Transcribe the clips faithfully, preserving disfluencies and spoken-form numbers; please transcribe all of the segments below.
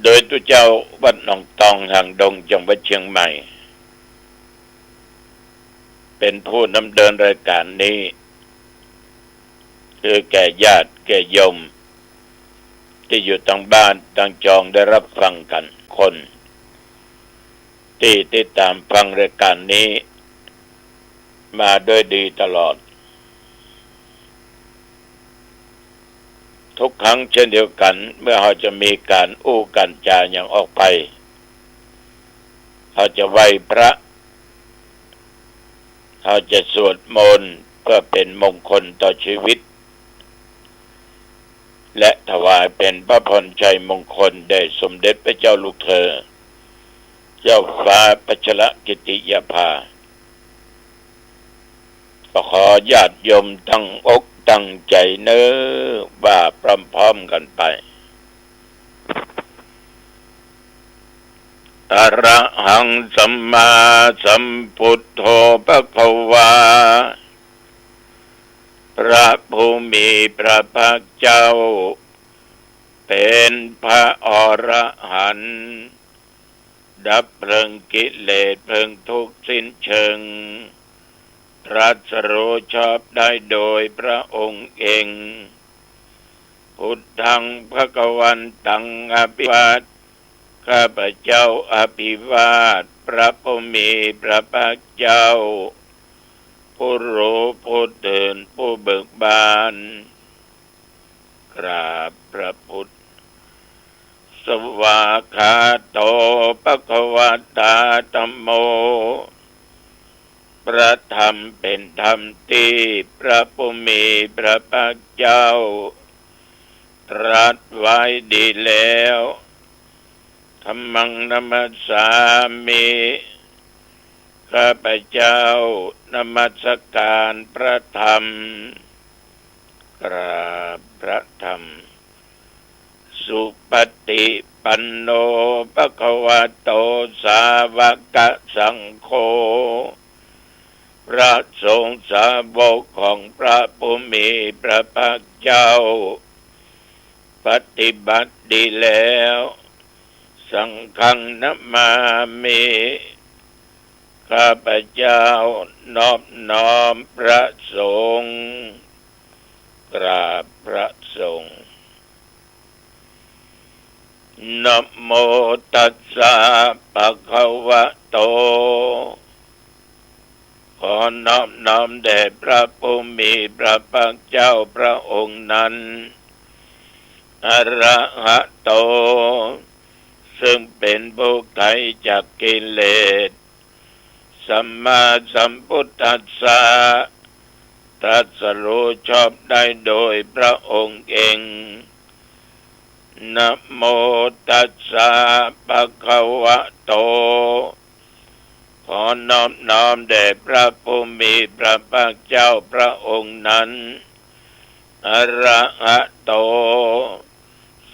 โดยตุ๊เจ้าวัดหนองตอง หางดง จังหวัดเชียงใหม่ เป๋นผู้ดำเนินรายก๋านนี้ หื้อแก่ญาติแก่โยมตี้อยู่ตางบ้านตางจองได้ฮับฟังกั๋น คนตี้ติดต๋ามฟังรายก๋านนี้มาด้วยดีตลอด ทุกครั้งเช่นเดียวกั๋น เมื่อเฮาจะมีก๋านอู้ก๋านจ๋าหยังออกไป เฮาจะไหว้พระ เฮาจะสวดมนต์เพื่อเป๋นมงคลต่อชีวิต และถวายเป๋นพระพรชัยมงคลแด่สมเด็จพระเจ้าลูกเธอ เจ้าฟ้าพัชรกิติยาภา ก็ขอญาติโยมตั้งอกตั้งใจ๋เน้อ ว่าพร้อมๆ กั๋นไป อะระหังสัมมาสัมพุทโธภะคะวา พระผู้มีพระภาคเจ้า เป๋นพระอรหันต์ ดับเพลิงกิเลสเพลิงทุกข์สิ้นเชิง ตรัสรู้ชอบได้โดยพระองค์เอง พุทธังภะคะวันตังอะภิวาท ข้าพเจ้าอภิวาทพระผู้มีพระภาคเจ้า ผู้รู้ผู้ตื่นผู้เบิกบาน กราบพระพุทธ สวากขาโตภะคะวะตาธัมโม พระธรรมเป๋นธรรมตี้พระผู้มีพระภาคเจ้า ตรัสไว้ดีแล้ว ธัมมังนะมัสสามิ ข้าพเจ้านมัสการพระธรรม กราบพระธรรม สุปฏิปันโนภะคะวะโต สาวกสังโฆ พระสงฆ์สาวกของพระผู้มีพระภาคเจ้า ปฏิบัติดีแล้ว สังฆังนะมามิ ข้าพเจ้านอบน้อมพระสงฆ์ กราบพระสงฆ์ นะโมตัสสะภะคะวะโต ขอนอบน้อมแด่พระผู้มีพระภาคเจ้าพระองค์นั้น อะระหะโต ซึ่งเป๋นผู้ไกลจากกิเลส สัมมาสัมพุทธัสสะ ตรัสรู้ชอบได้โดยพระองค์เอง นะโมตัสสะภะคะวะโต ขอนอบน้อมแด่พระผู้มีพระภาคเจ้าพระองค์นั้น อะระหะโต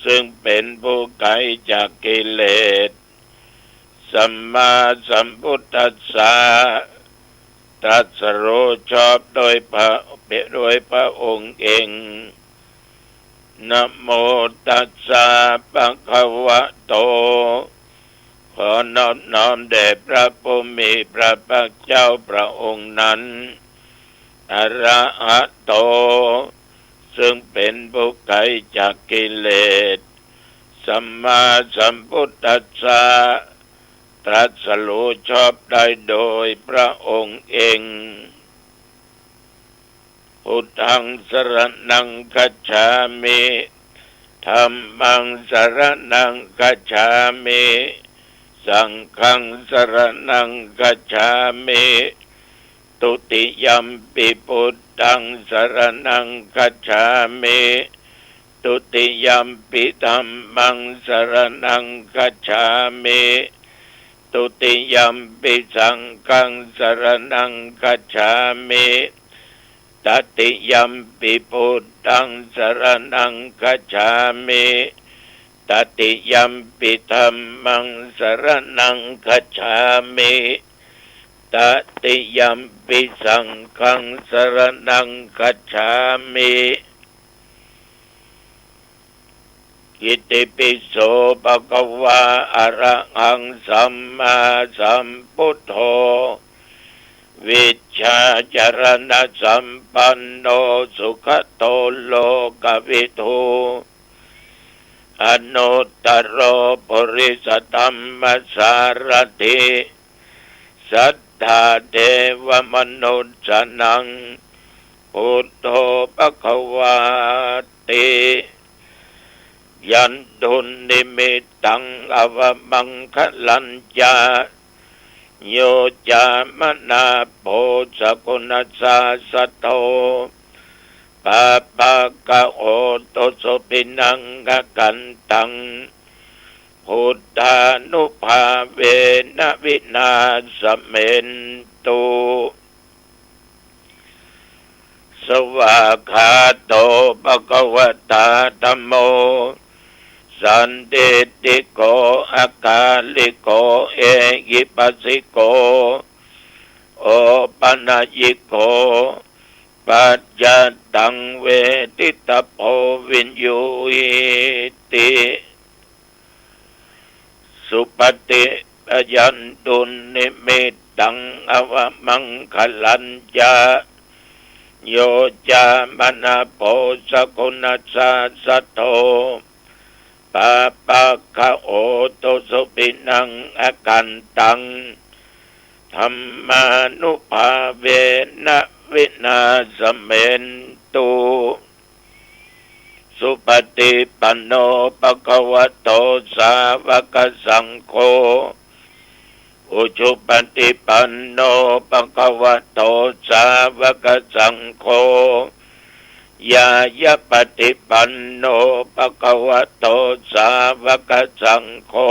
ซึ่งเป๋นผู้ไกลจากกิเลส สัมมาสัมพุทธัสสะ ตรัสรู้ชอบโดยพระ โดยพระองค์เอง นะโมตัสสะภะคะวะโต ขอนอบน้อมแด่พระผู้มีพระภาคเจ้าพระองค์นั้น อะระหะโต ซึ่งเป๋นผู้ไกลจากกิเลส สัมมาสัมพุทธัสสะ ตรัสรู้ชอบได้โดยพระองค์เอง พุทธังสรณังคัจฉามิ ธัมมังสรณังคัจฉามิ สังฆังสรณังคัจฉามิ ทุติยัมปิพุทธังสรณังคัจฉามิ ทุติยัมปิธัมมังสรณังคัจฉามิ ทุติยัมปิสังฆังสรณังคัจฉามิ ตติยัมปิพุทธังสรณังคัจฉามิ ตติยัมปิธัมมังสรณังคัจฉามิ ตติยัมปิสังฆังสรณังคัจฉามิ Itipi so bhagavā arahaṃ sammāsambuddho, vijjācaraṇasampanno sugato lokavidū, anuttaro purisadammasārathi satthā devamanussānaṃ buddho bhagavāti. Yandunnimittaṃ avamaṅgalañca yo cāmanāpo sakuṇassa saddo pāpaggaho dussupinaṃ akantaṃ buddhānubhāvena vināsamentu. Svākkhāto bhagavatā dhammo sandiṭṭhiko akāliko ehipassiko opanayiko paccattaṃ veditabbo viññūhīti. Supati. Yandunnimittaṃ avamaṅgalañca yo cāmanāpo sakuṇassa saddo pāpaggaho dussupinaṃ akantaṃ dhammānubhāvena vināsamentu. Supaṭipanno bhagavato sāvakasaṅgho ujupaṭipanno bhagavato sāvakasaṅgho ñāyapaṭipanno bhagavato sāvakasaṅgho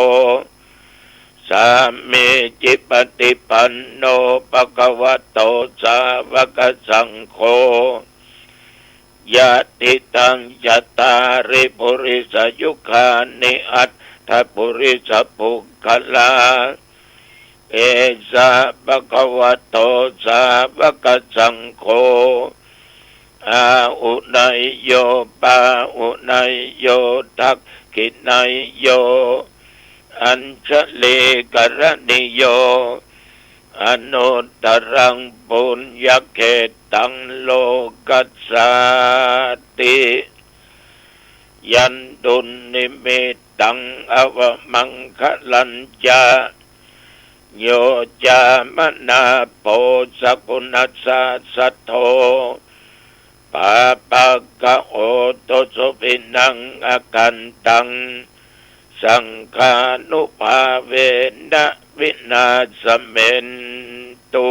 sāmīcipaṭipanno bhagavato sāvakasaṅgho yadidaṃ cattāri purisayugāni aṭṭha purisapuggalā esa bhagavato sāvakasaṅgho āhuneyyo pāhuneyyo dakkhiṇeyyo añjalikaraṇīyo anuttaraṃ puññakkhettaṃ lokassāti. Yandunnimittaṃ avamaṅgalañca yo cāmanāpo sakuṇassa saddo pāpaggaho dussupinaṃ akantaṃ saṅghānubhāvena vināsamentu.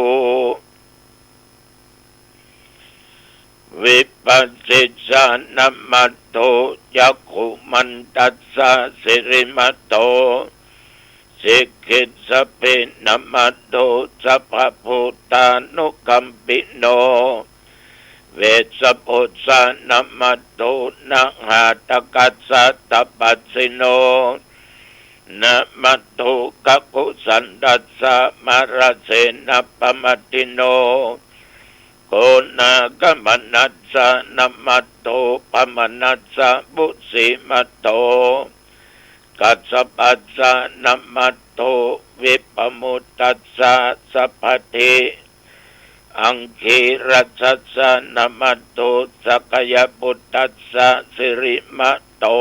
Vipassissa namatthu cakkhumantassa sirīmato sikhissapī namatthu sabbabuddhānukampino vessabhussa namatthu nhātakassa tapassino namatthu kakusandassa mārasenapamaddino konāgamanassa namatthu pamāṇassa vusīmato kassapassa namatthu vippamuttassa sabbadhi aṅgīrasassa namatthu sakyaputtassa sirīmato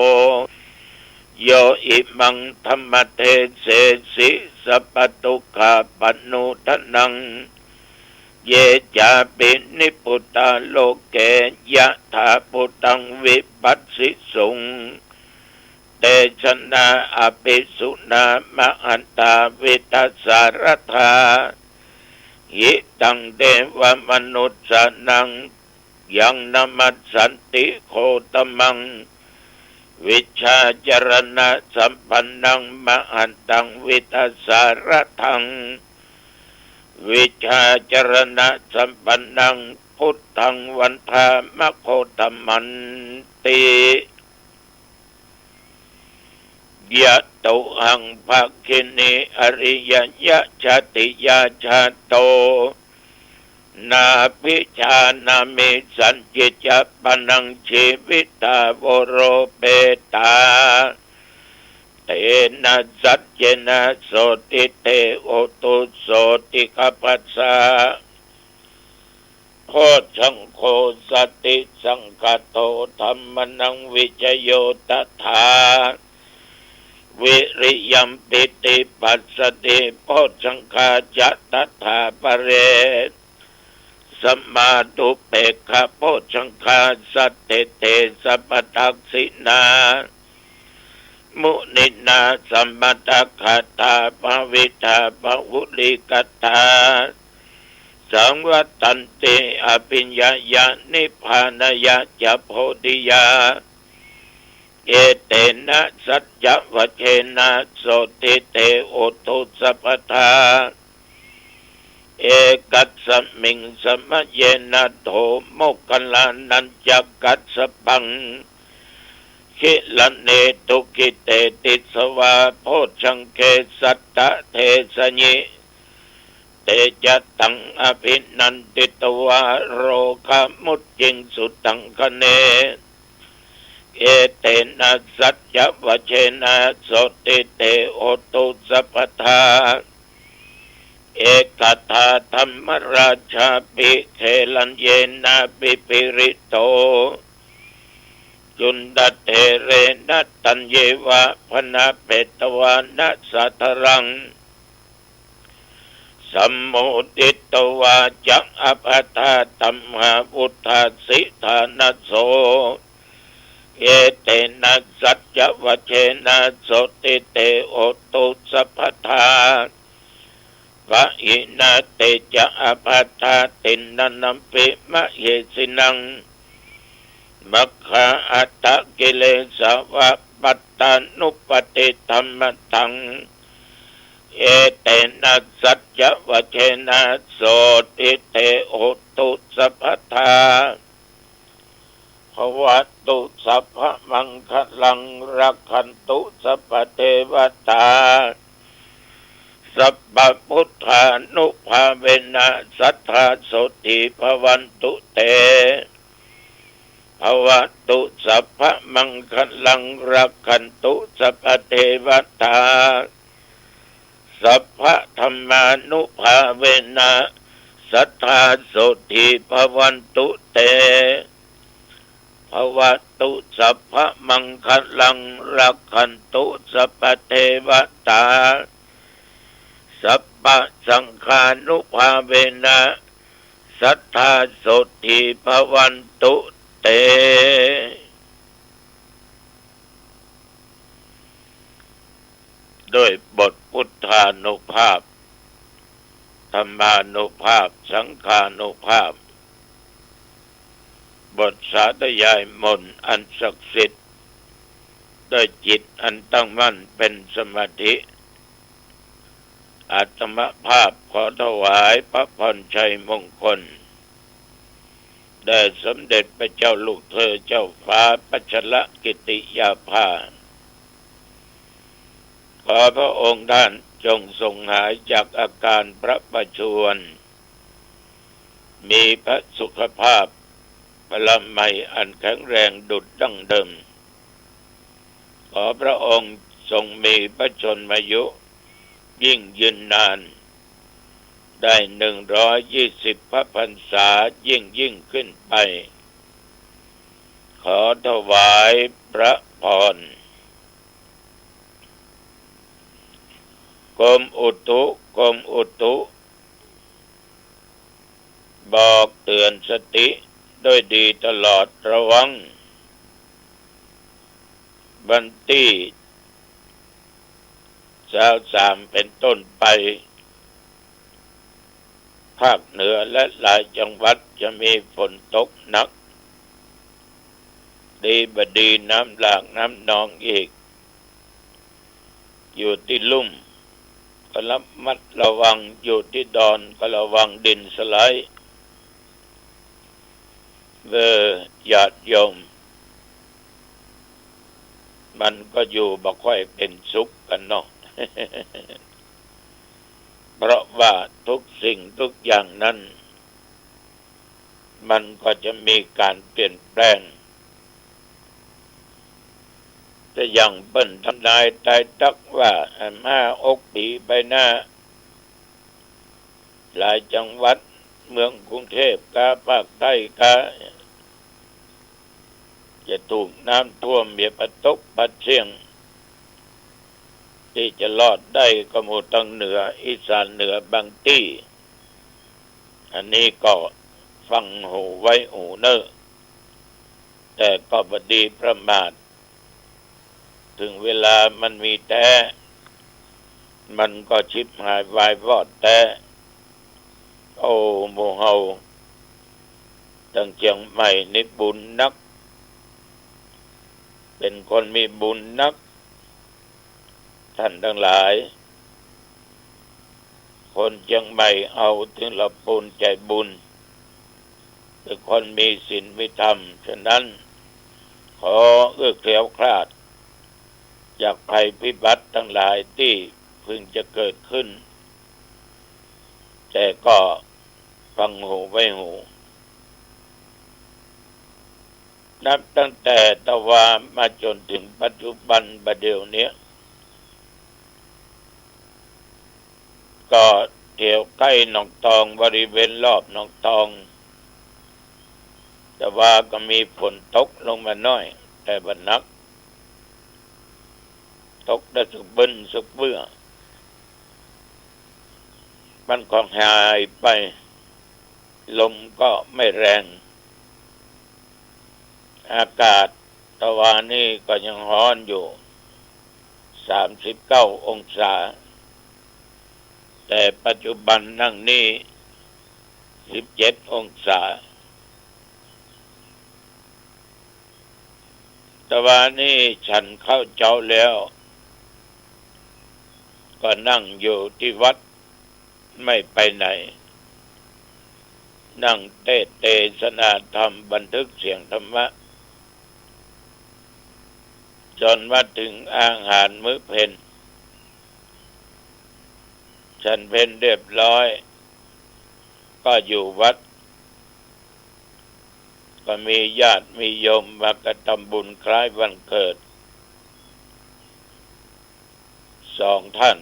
yo imaṃ dhammadesesi sabbadukkhāpanūdanaṃ ye cāpi nibbutā loke yathābhūtaṃ vipassisuṃ. Te janā apisuṇā mahantā vītasāradā hitaṃ devamanussānaṃ yaṃ namassanti gotamaṃ vijjācaraṇasampannaṃ mahantaṃ vītasāradaṃ vijjācaraṇasampannaṃ buddhaṃ vandāma gotamanti. Yatohaṃ bhagini ariyasya jātiyā jāto nābhijānāmi sañcicca pāṇaṃ jīvitā voropetā นะ สัจเจนะ โสติ เต โหตุ โสติ กัปปะสะ โพชฌังโฆ สติสังคาโต ธัมมานัง วิจโย ตถา วิริยัม ปีติ ปัสสติ โพชฌังคาจะ ตถาปะเร สมาธุเปกขะ โพชฌังคา สัตถิ เต สัพพะทักขิณา มุนินา สมะตะกะถา ภาวิตา บะหุลีกะถา สังวัตตันติ อภิญญายะ นิพพานายะ จะ โพธิยา เอเตนะ สัจจะวะเชนะ โสติ เต โหตุ สัพพะทา เอกัสสะมิง สะมะเยนะ โถ โมคคัลลานัญจะ กัสสะปัง ขิลาเน ทุกขิเต ติสสะวา โพชฌังเข สัตตะเทสะยิ เตจะตัง อภินันทิตวา โรกามุจจิงสุตังคะเน เอเตนะ สัจจะวะเชนะ โสติ เต โหตุ สัพพะทา เอกะถา ธัมมะราชาภิ เขลัญเยนะ ภิภิริโต จุนดะเถเรนะ ตัญเยวะ พนะเปตวานะ สาทะรัง สัมโมทิตวาจะ อะปะทา ธัมมา วุฏฐาสิทานะโส เอเตนะ สัจจะวะเชนะ โสติ เต โหตุ สัพพะทา ปะหินะ เตจะ อะปะทา ติณณัมปิ มะเหสินัง มัคคาอะตะกิเลสาวะ ปัตตานุปัตติธัมมะทัง เอเตนะ สัจจะวะเชนะ โสติ เต โหตุ สัพพะทา ภะวะตุ สัพพะมังคะลัง รักขันตุ สัพพะเทวะตา สัพพะพุทธานุภาเวนะ สัตถาโสตถีภะวันตุ เต ภะวะตุ สัพพะมังคะลัง รักขันตุ สัพพะเทวะตา สัพพะธัมมานุภาเวนะ สัตถาโสตถีภะวันตุ เต ภะวะตุ สัพพะมังคะลัง รักขันตุ สัพพะเทวะตา สัพพะสังฆานุภาเวนะ สัตถาโสตถีภะวันตุ เต ด้วยบทพุทธานุภาพ ธัมมานุภาพ สังฆานุภาพ บทสาธยายมนต์อันศักดิ์สิทธิ์ ด้วยจิตอันตั้งมั่นเป็นสมาธิ อาตมาภาพขอถวายพระพรชัยมงคล แด่สมเด็จพระเจ้าลูกเธอเจ้าฟ้าพัชรกิติยาภา ขอพระองค์ท่านจงทรงหายจากอาการพระประชวร มีพระสุขภาพพลามัยอันแข็งแรงดุจดั้งเดิม ขอพระองค์ทรงมีพระชนมายุยิ่งยืนนาน ได้หนึ่งร้อยยี่สิบพระพรรษายิ่งยิ่งขึ้นไป ขอถวายพระพร กรมอุตุ กรมอุตุ บอกเตือนสติด้วยดีตลอดระวัง วันตี้ซาวสามเป็นต้นไป ภาคเหนือและหลายจังหวัดจะมีฝนตกหนัก ดีบ่ดีน้ำหลากน้ำนองอีก อยู่ตี้ลุ่มก็ระมัดระวัง อยู่ตี้ดอนก็ระวังดินสไลด์ เออ ญาติโยม มันก็อยู่บ่ค่อยเป็นสุขกั๋นเนาะ เพราะว่าทุกสิ่งทุกอย่างนั้น มันก็จะมีการเปลี่ยนแปลง แต่อย่างเปิ้นทำนายตายตักว่า อันห้าหกปี๋ไปหน้า หลายจังหวัดเมืองกรุงเทพกา ภาคใต้กา จะถูกน้ำท่วม เหียผะตกผะเสี้ยง ตี้จะรอดได้ก็หมู่ตางเหนือ อีสานเหนือบางตี้ อันนี้ก็ฟังหูไว้หูเน่อ แต่ก็บ่ดีประมาท เถิงเวลามันมีแต๊ มันก็ฉิบหายวายวอดแต๊ โอ้ หมู่เฮาตังเจียงใหม่นี่บุญนัก เป๋นคนมีบุญนัก ต้านตังหลาย คนเจียงใหม่เฮาเถิงละปูนใจ๋บุญ เป๋นคนมีศีลมีธรรม ฉะนั้นขอหื้อแคล้วคลาดจากภัยพิบัติตังหลายตี้เพิ่งจะเกิดขึ้น แต่ก็ฟังหูไว้หู นับตั้งแต่ตะวามาจ๋นเถิงปัจจุบันบ่าเดี่ยวเนี้ย ก็แถวใก้หนองตอง บริเวณรอบหนองตอง ตะวาก็มีฝนตกลงมาหน้อย แต่บ่หนัก ตกได้สักบึ้นสักเบื้อ มันก็หายไป ลมก็ไม่แรง อากาศตะวานี้ก็ยังฮ้อนอยู่ สามสิบเก้าองศา แต่ปัจจุบันนั่งนี้ สิบเจ็ดองศา ตะวานี้ฉันข้าวเจ๊าแล้ว ก็นั่งอยู่ตี้วัด ไม่ไปไหน นั่งเตสนทนาธรรม บันทึกเสียงธรรมะ จ๋นมาเถิงอาหารมื้อเพล ฉันเพลเรียบร้อย ก็อยู่วัด ก็มีญาติมีโยมมากระทำบุญคล้ายวันเกิด สองท่าน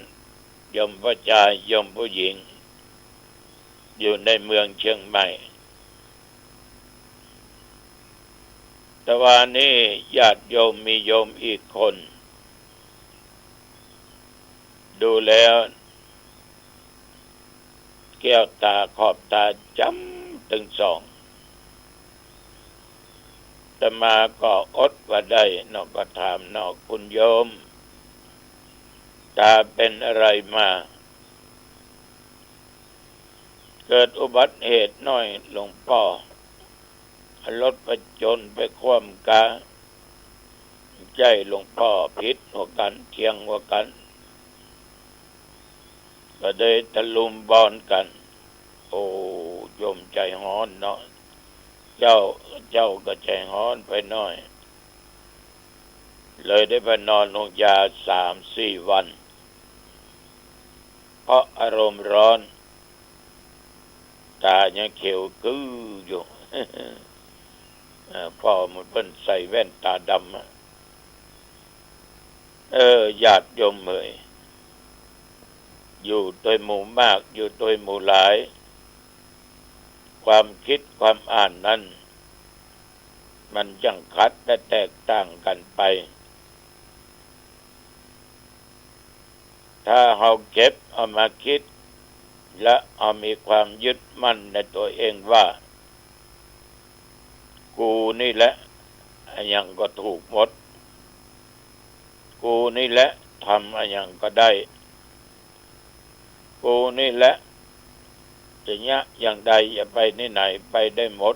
โยมผู้จาย โยมผู้หญิง อยู่ในเมืองเจียงใหม่ ตะวานี้ญาติโยมมีโยมอีกคน ดูแล้ว แก้วต๋าขอบต๋าจ๋ำตึงสอง อาตมาก็อดบ่ได้เนาะ ก็ถามเนาะ คุณโยม ต๋าเป๋นอะไรมา เกิดอุบัติเหตุน้อยหลวงป้อ รถไปจ๋นไปคว่ำกา ใจ้หลวงป้อผิดว่ากั๋น เถียงว่ากั๋น ก็เลยตะลุมบอลกั๋น โอ้ โยมใจ๋ฮ้อนเนาะ เจ้า เจ้าก็ใจ๋ฮ้อนไปหน้อย เลยได้ไปนอนโฮงยาสามสี่วัน เพราะอารมณ์ร้อน ต๋ายังเขียวกื้ออยู่ เอ่อ ป้อมันเปิ้นใส่แว่นต๋าดำอะ เออ ญาติโยมเหย อยู่ตวยหมู่มาก อยู่ตวยหมู่หลาย ความกึ๊ดความอ่านนั้น มันจั้งขัดและแตกต่างกั๋นไป ถ้าเฮาเก็บเอามากึ๊ด และเฮามีความยึดมั่นในตั๋วเองว่า กูนี่แหละอะหยังก็ถูกหมด กูนี่แหละทำอะหยังก็ได้ กูนี่แหละจะเยียะอย่างใดจะไปตี้ไหนไปได้หมด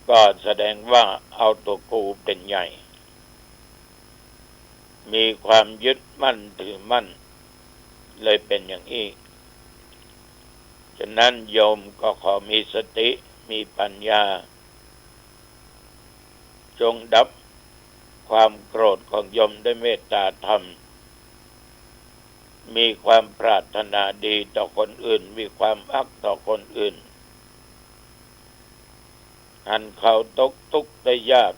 ก็แสดงว่าเอาตั๋วกูเป๋นใหญ่ มีความยึดมั่นถือมั่น เลยเป๋นอย่างอี้ ฉะนั้นโยมก็ขอมีสติ มีปัญญา จงดับความโกรธของโยมด้วยเมตตาธรรม มีความปรารถนาดีต่อคนอื่น มีความฮักต่อคนอื่น หันเขาตกทุกข์ได้ยาก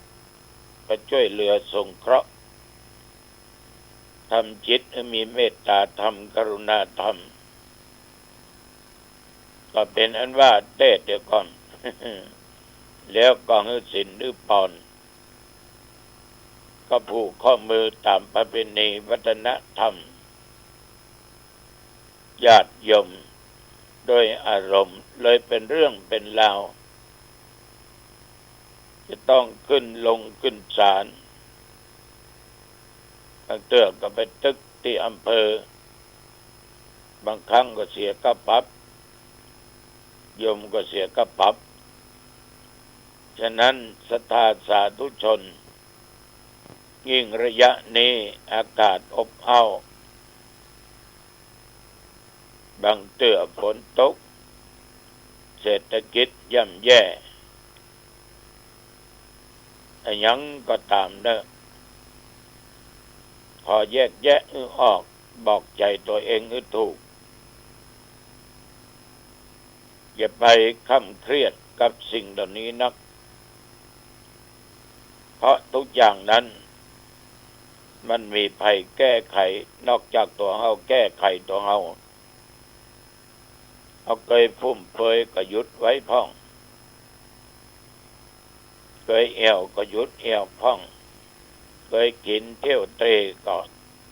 ก็จ้วยเหลือสงเคราะห์ ทำจิตหื้อมีเมตตาธรรม กรุณาธรรม ก็เป๋นอันว่าเตสน์เดียวก่อน แล้วก็หื้อศีลหื้อปอน ก็ผูกข้อมือต๋ามประเพณีวัฒนธรรม ญาติโยมด้วยอารมณ์ เลยเป๋นเรื่องเป๋นราว จะต้องขึ้นลงขึ้นศาล บางเตื้อก็ไปตึกตี้อำเภอ บางครั้งก็เสียค่าปรับ โยมก็เสียค่าปรับ ฉะนั้นศรัทธาสาธุชน ยิ่งระยะนี้อากาศอบอ้าว บางเตื้อฝนตก เศรษฐกิจย่ำแย่ อะหยังก็ต๋ามเต๊อะ ขอแยกแยะหื้อออก บอกใจ๋ตั๋วเองหื้อถูก อย่าไปคร่ำเครียดกับสิ่งเหล่านี้นัก เพราะทุกอย่างนั้น มันมีไผแก้ไข นอกจากตั๋วเฮาแก้ไขตั๋วเฮา เฮาเกยฟุ่มเฟือยก็หยุดไว้พ่อง เกยแอ่วก็หยุดแอ่วพ่อง เกยกิ๋นเตี้ยวเตร่ก็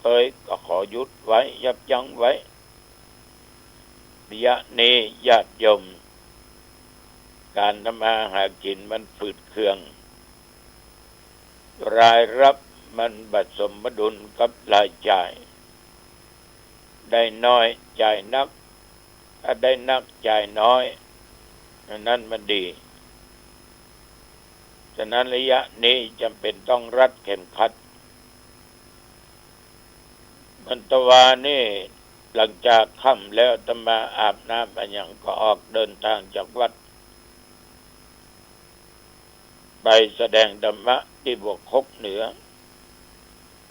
เกยก็ขอหยุดไว้ ยับยั้งไว้ ระยะนี้ญาติโยม ก๋านทำมาหากิ๋นมันฝืดเคือง รายรับมันบ่สมดุลกับรายจ่าย ได้น้อยจ่ายนัก ถ้าได้นักจ่ายน้อย อันนั้นมันดี ฉะนั้นระยะนี้จ๋ำเป๋นต้องรัดเข็มขัด เมื่อตะวานี้หลังจากค่ำแล้วอาตมาอาบน้ำอะหยังก็ออกเดินตางจากวัด ไปแสดงธรรมะตี้บวกคกเหนือ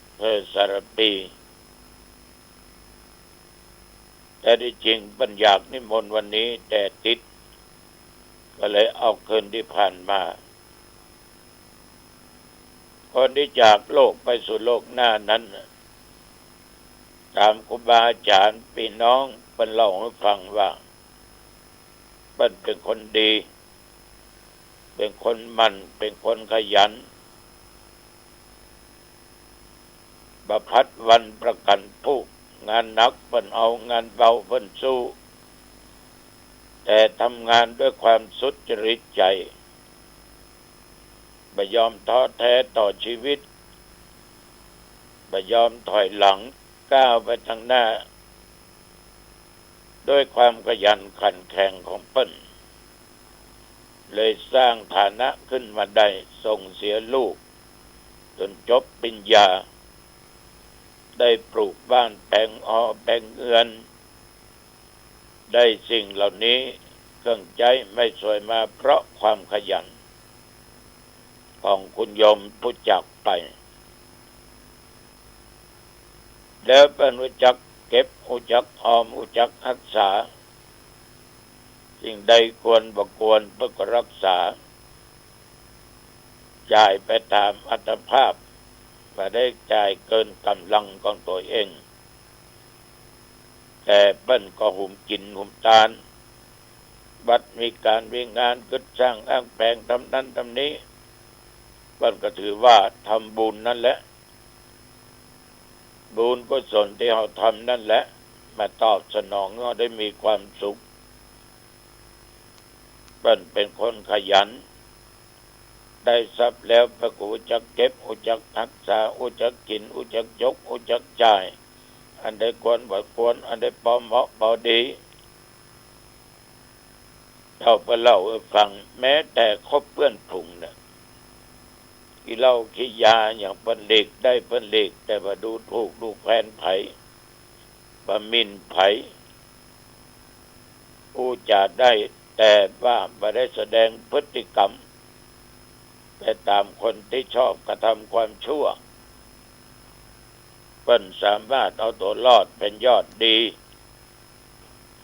อำเภอสารภี แต่ตี้จริงเปิ้นอยากนิมนต์วันนี้แต่ติด ก็เลยเอาคืนตี้ผ่านมา คนตี้จากโลกไปสู่โลกหน้านั้นน่ะ ต๋ามครูบาอาจ๋ารย์ปี้น้องเปิ้นเล่าหื้อฟังว่า เปิ้นเป๋นคนดี เป๋นคนหมั่น เป๋นคนขยัน บ่ผัดวันประกั๋นพรุ่ง งานหนักเปิ้นเอา งานเบาเปิ้นสู้ แต่ทำงานด้วยความสุจริตใจ๋ บ่ยอมท้อแท้ต่อชีวิต บ่ยอมถอยหลัง ก้าวไปตางหน้า ด้วยความขยันขันแข็งของเปิ้น เลยสร้างฐานะขึ้นมาได้ ส่งเสียลูกจ๋นจบปริญญา ได้ปลูกบ้านแป๋งหอแป๋งเฮือน ได้สิ่งเหล่านี้ เครื่องใจ๊ไม้สอยมาเพราะความขยัน ของคุณโยมผู้จากไป แล้วเปิ้นฮู้จักเก็บ ฮู้จักออม ฮู้จักฮักษา สิ่งใดควรบ่ควรเปิ้นก็ฮักษา จ่ายไปต๋ามอัตภาพ บ่ได้จ่ายเกินก๋ำลังของตั๋วเอง แต่เปิ้นก็หุมกิ๋นหุมตาน วัดมีก๋านมีงานกึ๊ดสร้างอ้างแป๋ง ทำนั้นทำนี้ เปิ้นก็ถือว่าทำบุญนั่นแหละ บุญกุศลตี้เฮาทำนั่นแหละ มาตอบสนองหื้อเฮาได้มีความสุข เปิ้นเป๋นคนขยัน ได้ทรัพย์แล้วเปิ้นก็ฮู้จักเก็บ ฮู้จักฮักษา ฮู้จักกิ๋น ฮู้จักยก ฮู้จักจ่าย อันใดควรบ่ควร อันใดปอเหมาะปอดี เต้าเปิ้นเล่าหื้อฟัง แม้แต่คบเปื้อนฝูงเนี่ย ขี้เหล้าขี้ยาอะหยังเปิ้นหลีกได้เปิ้นหลีก แต่บ่ดูถูกดูแควนใผ บ่หมิ่นใผ อู้จ๋าได้ แต่ว่าบ่ได้แสดงพฤติกรรมไปต๋ามคนตี้ชอบกระทำความชั่ว เปิ้นสามารถเอาตั๋วรอดเป๋นยอดดี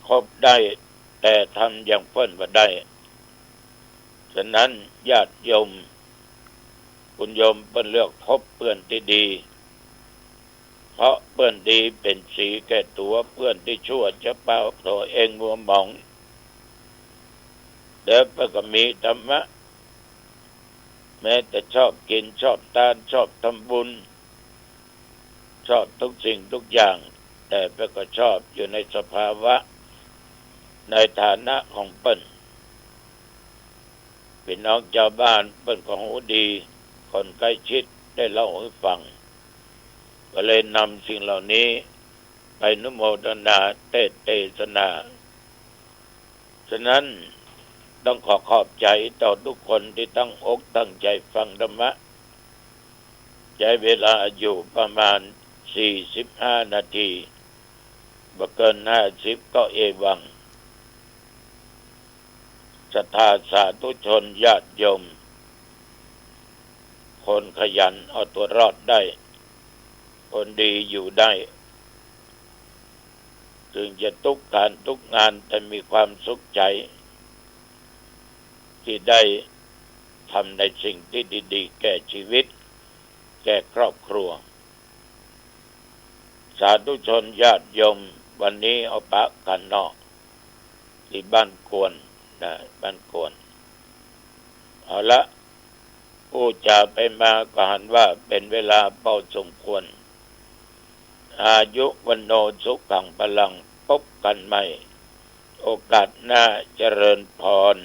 คบได้ แต่ทำอย่างเปิ้นบ่ได้ ฉะนั้นญาติโยม คุณโยมเปิ้นเลือกพบเปื้อนตี้ดี เพราะเปื้อนดีเป๋นสีแก่ตั๋ว เปื้อนตี้ชั่วจะปาตั๋วเองมัวหมอง แล้วเปิ้นก็มีธรรมะ แม้แต่ชอบกิ๋น ชอบตาน ชอบทำบุญ ชอบทุกสิ่งทุกอย่าง แต่เปิ้นก็ชอบอยู่ในสภาวะ ในฐานะของเปิ้น ปี้น้องจาวบ้านเปิ้นก็ฮู้ดี คนใก้ชิดได้เล่าหื้อฟัง ก็เลยนำสิ่งเหล่านี้ไปอนุโมทนาเตสน์เตสนา ฉะนั้นต้องขอขอบใจ๋ต่อกู้คนตี้ตั้งอกตั้งใจ๋ฟังธรรมะ ใจ๊เวลาอยู่ประมาณสี่สิบห้านาที บ่เกินห้าสิบก็เอวัง ศรัทธาสาธุชนญาติโยม คนขยันเอาตั๋วรอดได้ คนดีอยู่ได้ เถิงจะตุ๊กข์กาลตุ๊กข์งาน แต่มีความสุขใจ๋ ตี้ได้ทำในสิ่งตี้ดีๆ แก่ชีวิต แก่ครอบครัว สาธุชนญาติโยม วันนี้เอาปะกั๋นเนาะ ตี้บ้านกวนนะ บ้านกวน เอาละ อู้จ๋าไปมาก็หันว่าเป๋นเวลาพอสมควร อายุ วัณโณ สุขัง พลัง พบกั๋นใหม่ โอกาสหน้า เจริญพร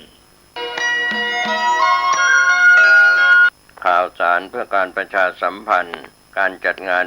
ข่าวสารเพื่อการประชาสัมพันธ์ การจัดงาน